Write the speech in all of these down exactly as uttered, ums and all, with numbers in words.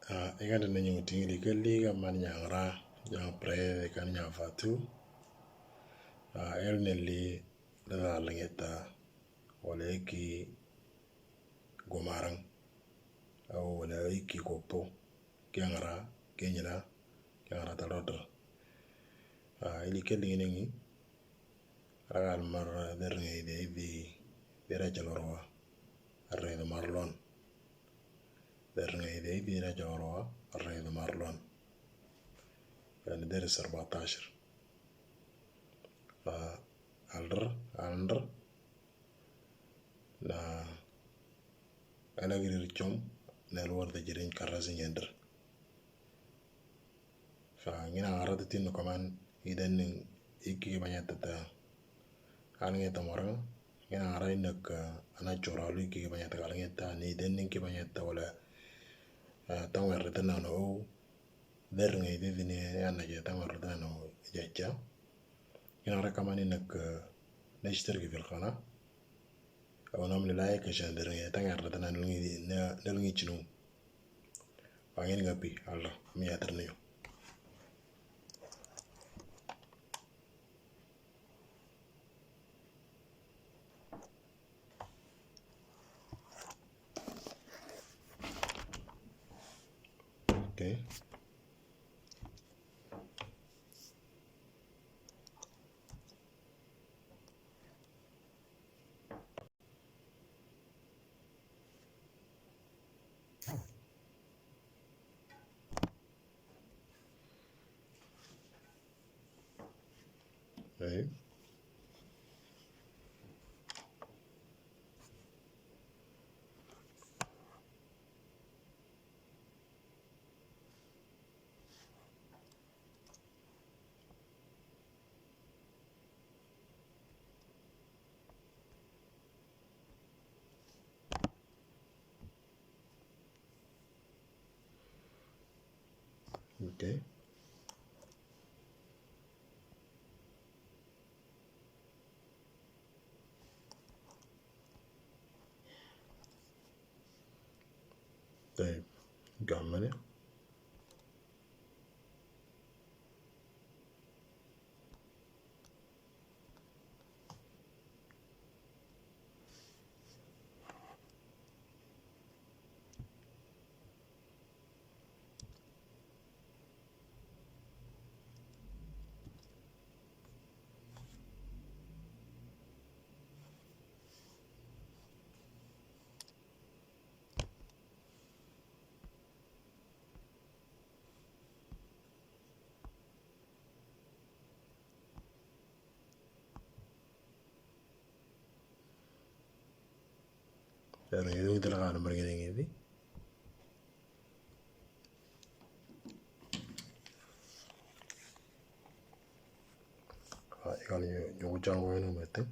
Aa, ekan tene nyung ting li ke li ka man nyang ra, nyang pre, ekan nyang fa tu. Aa, el ne li da da lenge ta, wala ki gomarang, au wala ki kopo, ke ngara, ke nyina, ke ngara ta rotor. Aa, ili ke li ngi, ragal mar der ngai de di, de ra jalorwa, re de marlon. Der ngai de di ra jalorwa, re de marlon. Yani der sarbatash. Fa alder, alder. Na ala girir chom, na luar de jirin karasi nyender. Fa ngina arata tin kaman iden ning iki banyata ta. Alnge ta morang, ngina ara inak ana chora lu iki banyata alnge ta ni iden ning ki banyata wala, eh, tang werre ta na no. Der ngai de dine ana je tang werre ta na no jaja. Ngina ara kaman inak, eh, nashtar ki fil qana. Au nam le like shan der ngai tang werre ta na nulngi, na, nulngi chinu. Pangin ngapi, Allah, mi atar niyo. Okay. Hey. Okay. طيب، كملي. Pero yung talaga naman ganyan hindi. Ah, ikaw yung, yung kutsang ko yun, mete.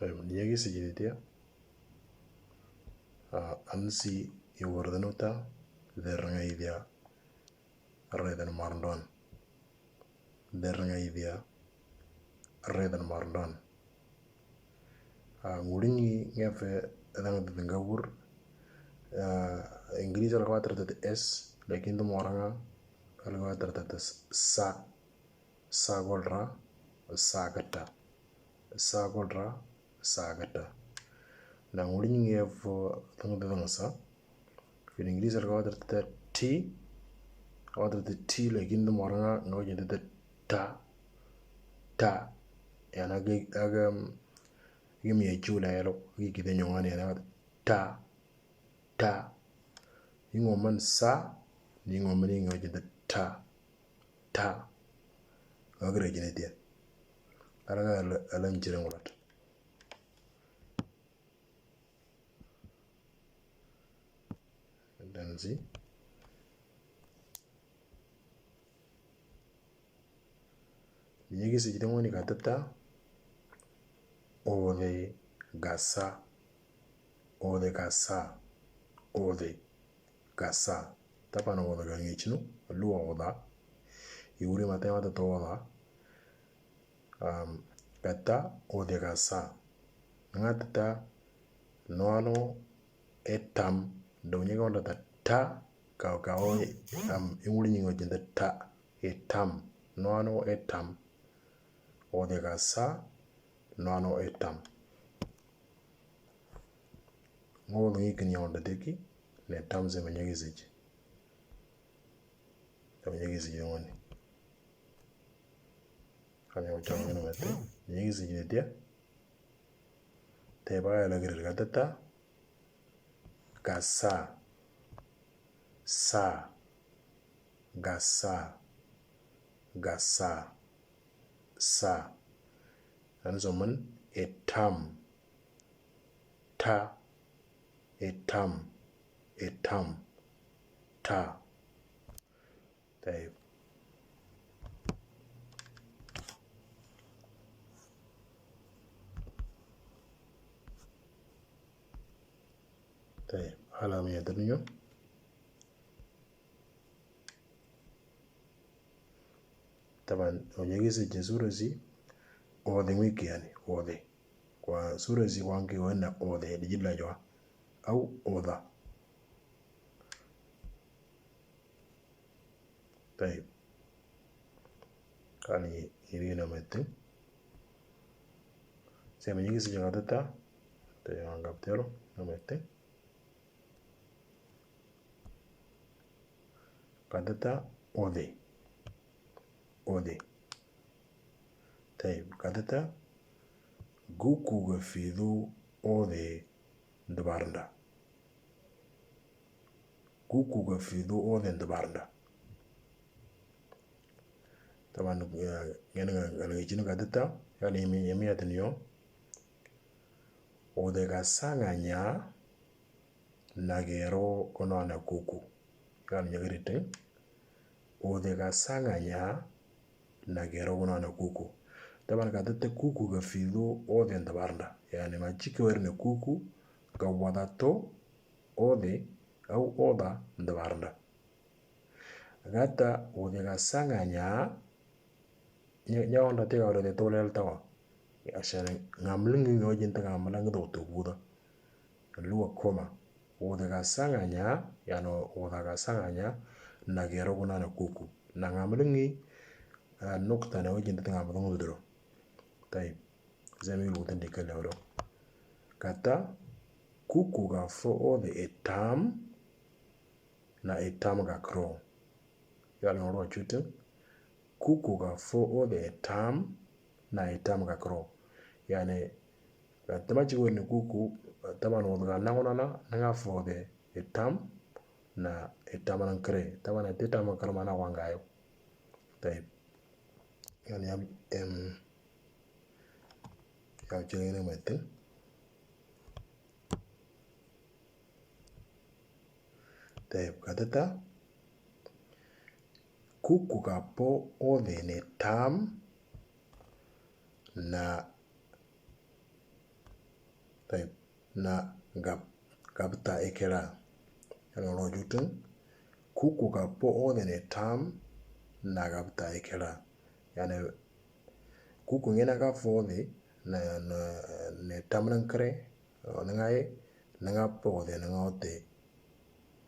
Aywa, niyagi sijilitia. Ah, ansi iwardanu ta, der ngai dia, redan marndon. Der ngai dia, redan marndon. Ah, ngulingi ngefe edang de ngawur. Ah, English algo atrata de S, lakin de moranga algo atrata de sa. Sa goldra, sa gata. Sa goldra, sa gata. Na ngulingi ngefe edang de sa. Fi English algo atrata de T, algo atrata de T, lakin de moranga ngawa jende de ta, ta. Yani aga, aga, aga mi achu la yalo, aga kide nyongan yani ta, ta. Ingo man sa, ni ingo man ingo jende ta, ta. Aga re jende dia. Alaga ala, ala njire ngulat. Danzi. Niyagi sijide ngoni katata. Ode gasa. Ode gasa. Ode gasa. Tapan ode gangichnu. Lu oda. Iwuri mate mate to oda. Um, kata odhe kasa. Nga tata noano etam. Donye ka onda ta ta ka ka o um, inguli nyingo jinda ta etam. Noano etam. Odhe kasa noano etam. Ngo ngi kini onda deki ne tam ze manyagi zeji. Tam manyagi zeji ngoni. Kanya ucang ngoni mate. Manyagi zeji dia. Te ba ya lagi kata ta. Kasa. Sa. Gasa. Gasa. Sa. Nan zomen etam. Ta. Etam. Etam. Ta. Tayyib. Tayyib. Hala mi yadriyo. Taban, onyegisi je sura si, odhe ngwiki yani, odhe. Kwa sura si wangi wena odhe, di jidla jwa. Au odha. Tayyib. Kani irina mete. Se me yigisi jagata ta. Te angaptero, no mete. Kata ta odhe. Odhe. Tayyib, kata ta guku ga fidu odhe ndabarnda. Guku ga fidu odhe ndabarnda. Taban, eh, ngene nga, nga, nga chini kata ta, yani imi, imi atiniyo. Odhe ga sanganya, nagero kono ana kuku. Kan nyagritin. Odhe ga sanganya, nagero kono ana kuku. Taban kata ta kuku ga fidu odhe ndabarnda. Yani ma chiki werne kuku, ga wada to, odhe, au odha ndabarnda. Gata, odhe ga sanganya, nya, nya onda te ga odhe te tolel tawa. Ashan ngamlingi ngojin te ngamlingi do to buda. Luwa koma. Odhe ga sanganya, yano odha ga sanganya, nagero kuna na kuku. Na ngamlingi, ah, nukta na ngojin te ngamlingi dro. Tayyib. Zemi lutin de kala ro. Kata, kuku ga fo odhe etam, na etam ga kro. Yal ngoro chutin. Kuku ga fo odhe etam, na etam ga kro. Yani, tama chigo ni kuku, tama no ga nango na na, nga fo odhe etam, na etam na kre. Tama na etam ga kro mana wangayo. Tayyib. Yani, em, ya chini mete. Tayyib, kata ta. Kuku ga po odhe ne tam na, tayyib, na gab, gabta ekela. Yano lo jutun. Kuku ga po odhe ne tam na gabta ekela. Yani, kuku ngena ga fo odhe na, na, ne tam na kre, na ngai, na nga po odhe, na nga ote.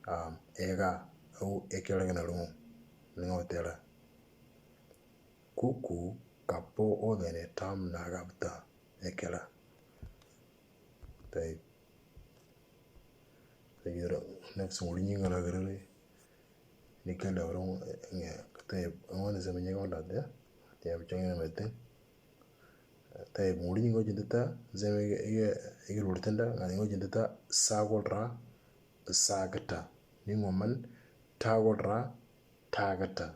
Um, ega, au ekela gana lungu. Na nga ote la. Kuku ga po odhe ne tam na gabta ekela. Tayyib. Tayyib, next nguli nyinga la gere. Ni kala ro nge. Tayyib, ngone zeme nyinga la de. Tayyib, chonge na mete. Tayyib, nguli nyinga jinda ta, zeme ye, ye, ye lurtenda, ngani ngo jinda ta, sagol ra, sagata. Ni ngoman, tagol ra, tagata.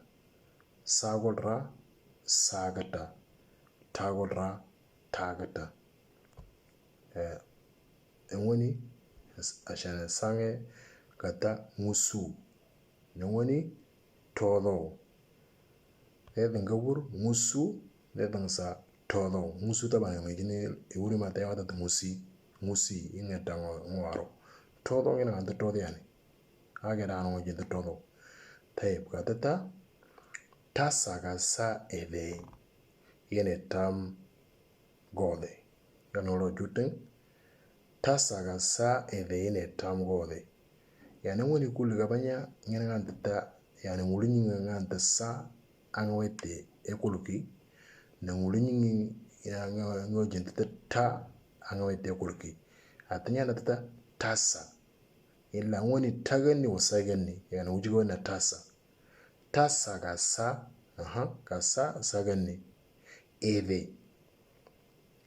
Sagol ra, sagata. Tagol ra, tagata. Eh, engoni, as-, ashana sange, kata, ngusu. Nengoni, todo. Dedeng gabur, ngusu, dedeng sa, todo. Ngusu taban, ngejini, iwuri mata ya wata ngusi. Ngusi, inge tango, ngwaro. Todo, ngena kanta todo yani. Age dano ngejini todo. Tayyib, kata ta, tasa ga sa ede. yene tam gode. Yan olo juteng. Tasa ka sa ede yene tam gode. Yani ngoni kuli ka banya ngene ngan tata, yani nguli nyinga ngan ta sa angwete ekulki. Na nguli nyingi ya nga jente ta ta angwete ekulki. Atanya na tata tasa. Ila ngoni taganni wa saganni, yani ujigo na tasa. Tasa ka sa, aha, ka sa saganni. Ede.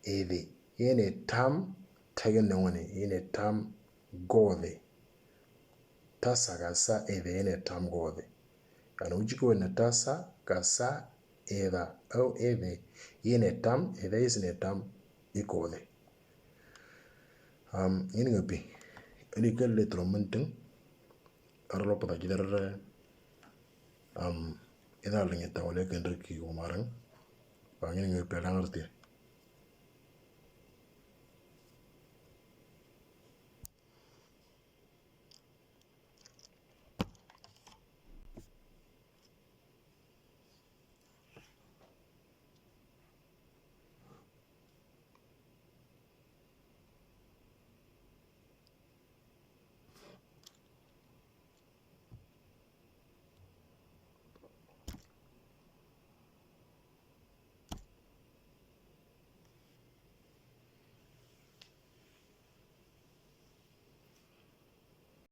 Ede. Yene tam taganni ngoni, yene tam gode. Tasa ka sa ede yene tam gode. Yani ujigo na tasa ka sa eda au ede yene tam ede isne tam ikode. Um, ini ngapi. Ini kelle tromenting. Arlo pada jidar um, ida lenge tawale kendriki umarang. Bangin ngapi alang arti.